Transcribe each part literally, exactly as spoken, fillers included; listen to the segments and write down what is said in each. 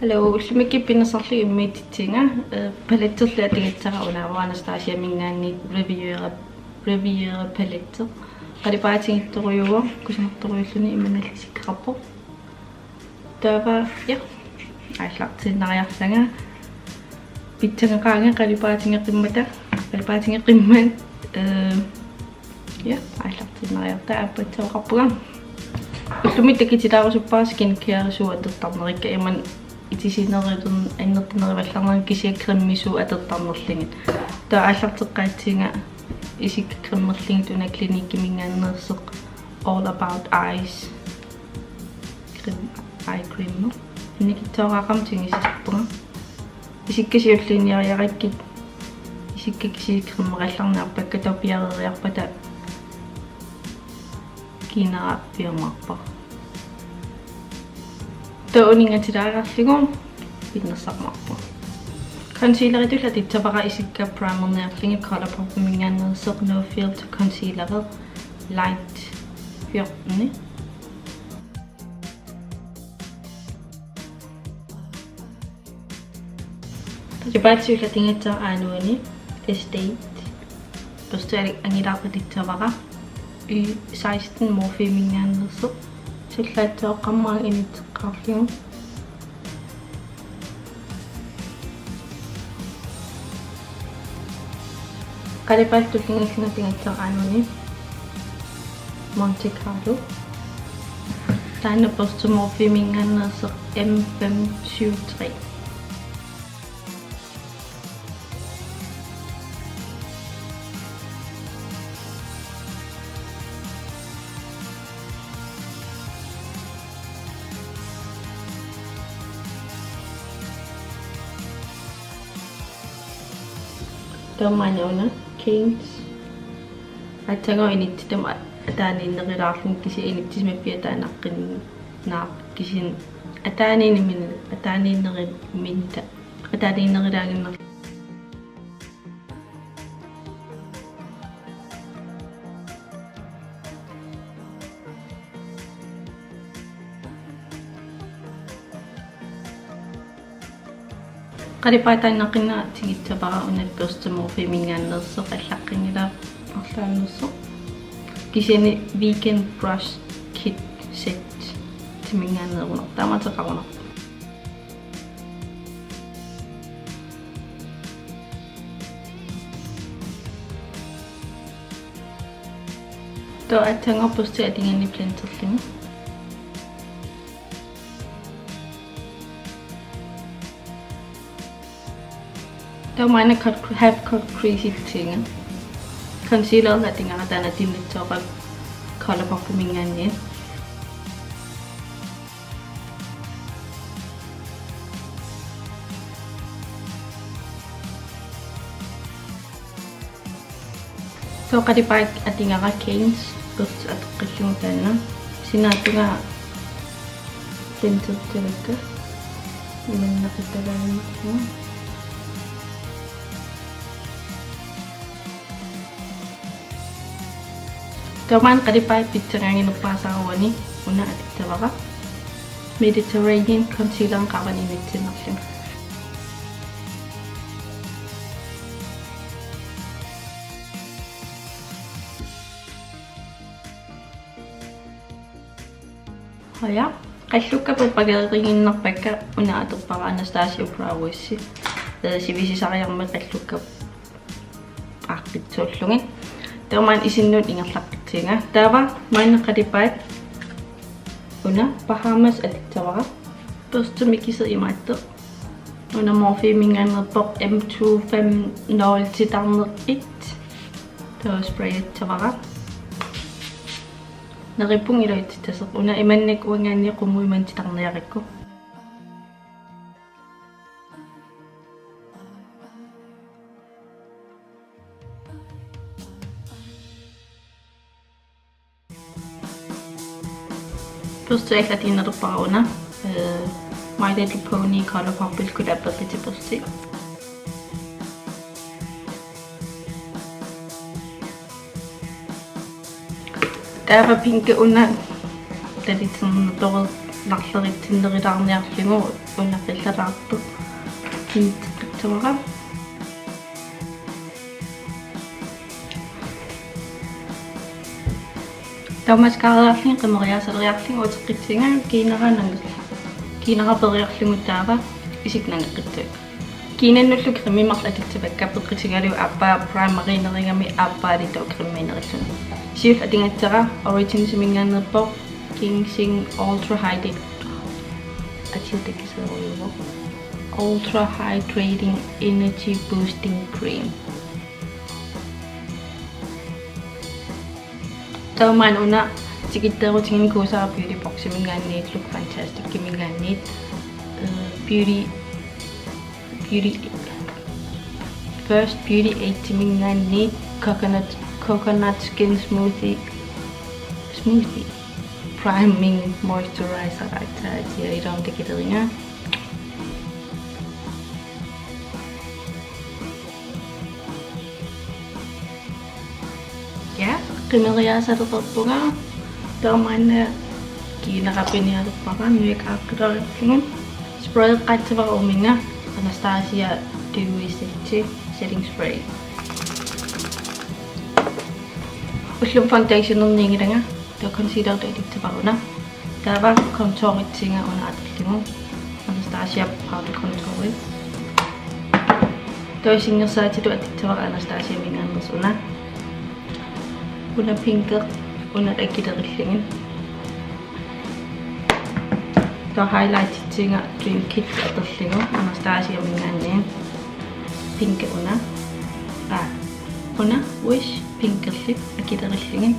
Hello, ullumikkut pinnersarlugit immiussissaanga, eh, paletterlunga atugassara una Anastasiaminngaanniit Riviera, Riviera palette. Qalipaatigittorujuuvoq, kusanartorujuulluni imannak isikkoqarpoq. Taava, ja, aallartiinnariarlanga. Pitsagaqaanga qalipaatingeqimmata, qalipaatingeqimmat, eh, ja, aallartiinnariarta aappassuaqarpunga. Ullumi takutilaarusuppara skincare suut atortarnerikka, imannak itisinerit annertunerugallarnerit kisianni cremit suut atortarnerlugit. Taava aallarteqqaassuunga isikka cremerlugit una Cliniqueminngaanneersoq All About Eyes. Creme, eye cream. Annikitsuaraaqqamik tigusisassarpunga. Isikka siulliunniariarakkit, isikka kisiisa cremeqallarniarpakka, taava piareeriarpata kiinara piumaarpara. Taava uninngatilaareerlugu pinnersarmaarpunga. Concealeritullu atussavara isikka primerniarlugit ColourPopiminngaanneersoq No Filter Concealer Light fjorten. Qalipaatit siulliit atugassara aana una Estate. Børsti angilaartoq atussavara Y seksten Morpheminngaanneersoq. Sullaassooqqammerpunga inisseqqaarlugu. Qalipaatit tulliullugit atugassara aana una Monte Carlo. Taanna børsti Morpheminngaanneersoq M fem syv tre. Taava una Kings. Aatsaat inissillugu ataaniinnerulaarluni kisianni inissisimaffiata naqqinnaaq kisianni ataaniinnermi-, ataaniinnermi-, ataaniinnerulaaginnarluni. Qalipaatit naqqinnaaq tigussavara una børsti Morpheminngaanneersoq, allaqqanngilaq arlaannersoq. Kisianni Vegan Brush Kit Set-iminngaanneersoq. Taamaattoqarunarpoq. Taava aatsaat børsti atugassara blenderlugu. Taava una cut cre-, half cut crease-itsiga. Concealer atugassara taanna tinnitsooqap ColourPopiminngaanniit. Taava qalipaatit atugassara Kings børsti atoqqillugu taanna. Sinaata tungaa blendertavakka. Imannak itavaaginnarlugu. Taava qalipaatit pitsagaaginerpaasara una atussavara Mediterranean concealer qaavani inissiinnarlugu. Aja, qallukkaput pakeeriginnarpakka una atorpara Anastasia Brow Wiz. Eh, sivisisariarmat qallukkap aaqqissuullugit. Taava una isinnut ingerlaqqissuunga. Taava una qalipaatit una Bahamas atussavara. Børsti mikiseq imaattoq. Una Morpheminngaanneerpoq M to fem nul titarneq et. Taava sprayissavara. Neriuppunga iluatsittassasoq. Una imannak uanngaanniit qummut imannak titarniarakku. Børsti atugassara una, eh, My Little Pony ColourPop-illu collaberlutik børsti. Taava pinki una talitsernertornarleritsinnerilaarniarlugu Una qillaraartoq kiinteqqissavara. Taava mascarariarlunga qimeriaasaleriarlunga uteqqissinga kiinara nange-, kiinara periarlugu taava isikka nangeqqissavakka. Kiinannullu cremi marluk atussavakka peqqutigalugu aappaa primerinerugami aappaalu taava creminerugami. Siulleq atugassara Originsiminngaanneerpoq Ginseng Ultra Hydrate. Atia takusinnaajuvoq. Ultra Hydrating Energy Boosting Cream. Taava maanna una tikitteerutigimmik kuusara Beauty Boximinngaanniit, Look Fantasticiminngaanniit, eh, Beauty, Beauty, First Beauty Aidiminngaanniit, Coconut, Coconut Skin Smoothie, Smoothie Priming Moisturizer, aatsaat atia iluamik takileriga. Ja, qimeriaasaleqarpunga. Taava maanna kiinara pinialerpara, nuik aaqqileriarlugu. Sprayeqqaassavara uuminnga, Anastasia Dewy Set Setting Spray. Ullumi foundationerniinngilanga, taava concealertut atussavara una. Taava contourissinga una atorlugu, Anastasia Powder Contour. Taava isiginnaartitut atussavara Anastasiaminngaanneersoq una. Una pinki una akilerillugit. Taava highlightissinga Dream Kit atorlugu, Anastasiaminngaanniit. Pinki una. Aa, una Wish pinkerlip akilerillugit.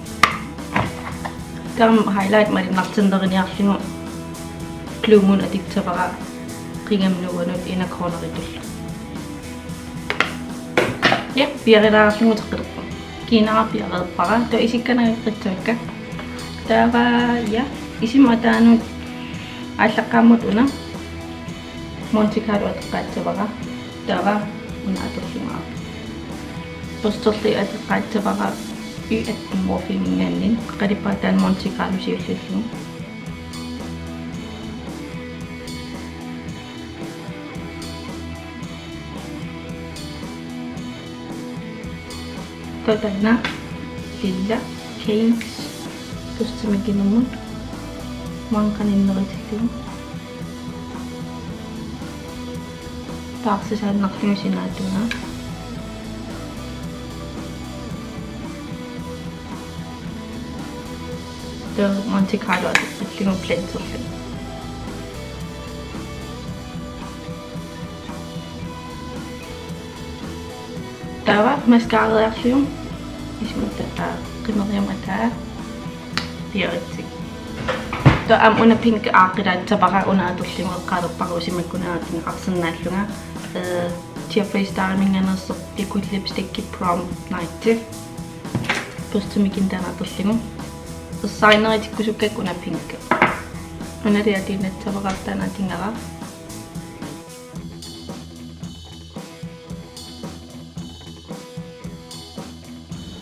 Taava highlight malunnartinneruniarlugu Glue Moon atussavara qingami nuuanut inner corneritullu. Ja, piarilaarlugu uteqqilerpunga. Kiinara piareerpara, taava isikka nangeqqissavakka. Taava, ja, isima ataanut aallaqqaammut una Monte Carlo atoqqaassavara. Taava una atorlugu. Børsterlugit atoqqaassavara Y atten Morpheminngaanniit, qalipaataa Monte Carlo siulliullugu. Taava taanna lilla Kane børstimikinnermut maanga qaninneritillugu. Taarsisaannarlugu sinaatungaa. Taava Monte Carlo atoqqillugu blenderlugu. Taava mascarariarlugu isima ataa, qimeriama ataa piaritsi. Taava aamma una pinki aaqqilaassavara una atorlugu eqqaalerpara usimakkunaatinga arsinnaallunga. Eh, Jeffree Stariminngaanneersoq Liquid Lipstick Prom Night. Børstimikinneq taanna atorlugu. Ersarinnerutikkusukkakku una pinki. Una liatiinnassavara taanna atingara.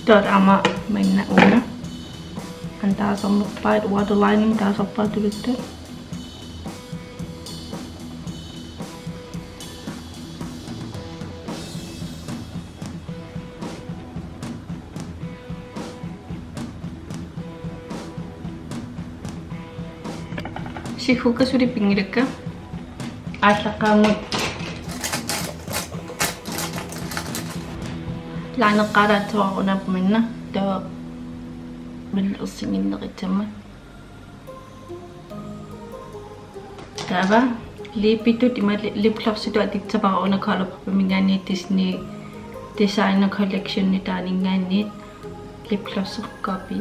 Taava aamma maanna una. Aamma taasarnerpaat, waterlining taasarpaat tuluttut. Siggukka suli pinngilakka. Aallaqqaammut lineqqaalaassavara una maanna, taava maanna ersiginnerussummat. Taava lipitut ima li-, lipglossitut atussavara una ColourPopiminngaanniit Disney Designer Collection-ip taaninngaanniit lipgloss copy.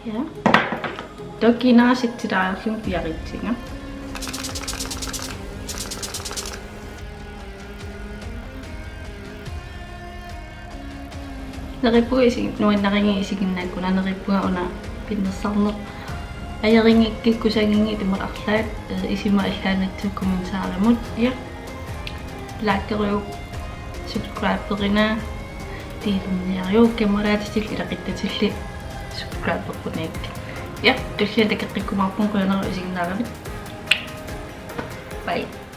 Ja. Taava kiinara setsilaariarlugu piaritsinga. Neriuppunga isi-, nuannarigit isiginnaakkunani, neriuppunga una pinnersarneq. Ajorinngikkussagit imatut arlaat, eh, isima allaannassuk kommentarimut. Ja. Likeruk, subscriberina, Tiilinniariu kammalaatitilli ilaquttatilli subscriberpuniuk. Ja, tulliani takoqqikkumaarpugut, qujanaq isiginnaaravit. Bye.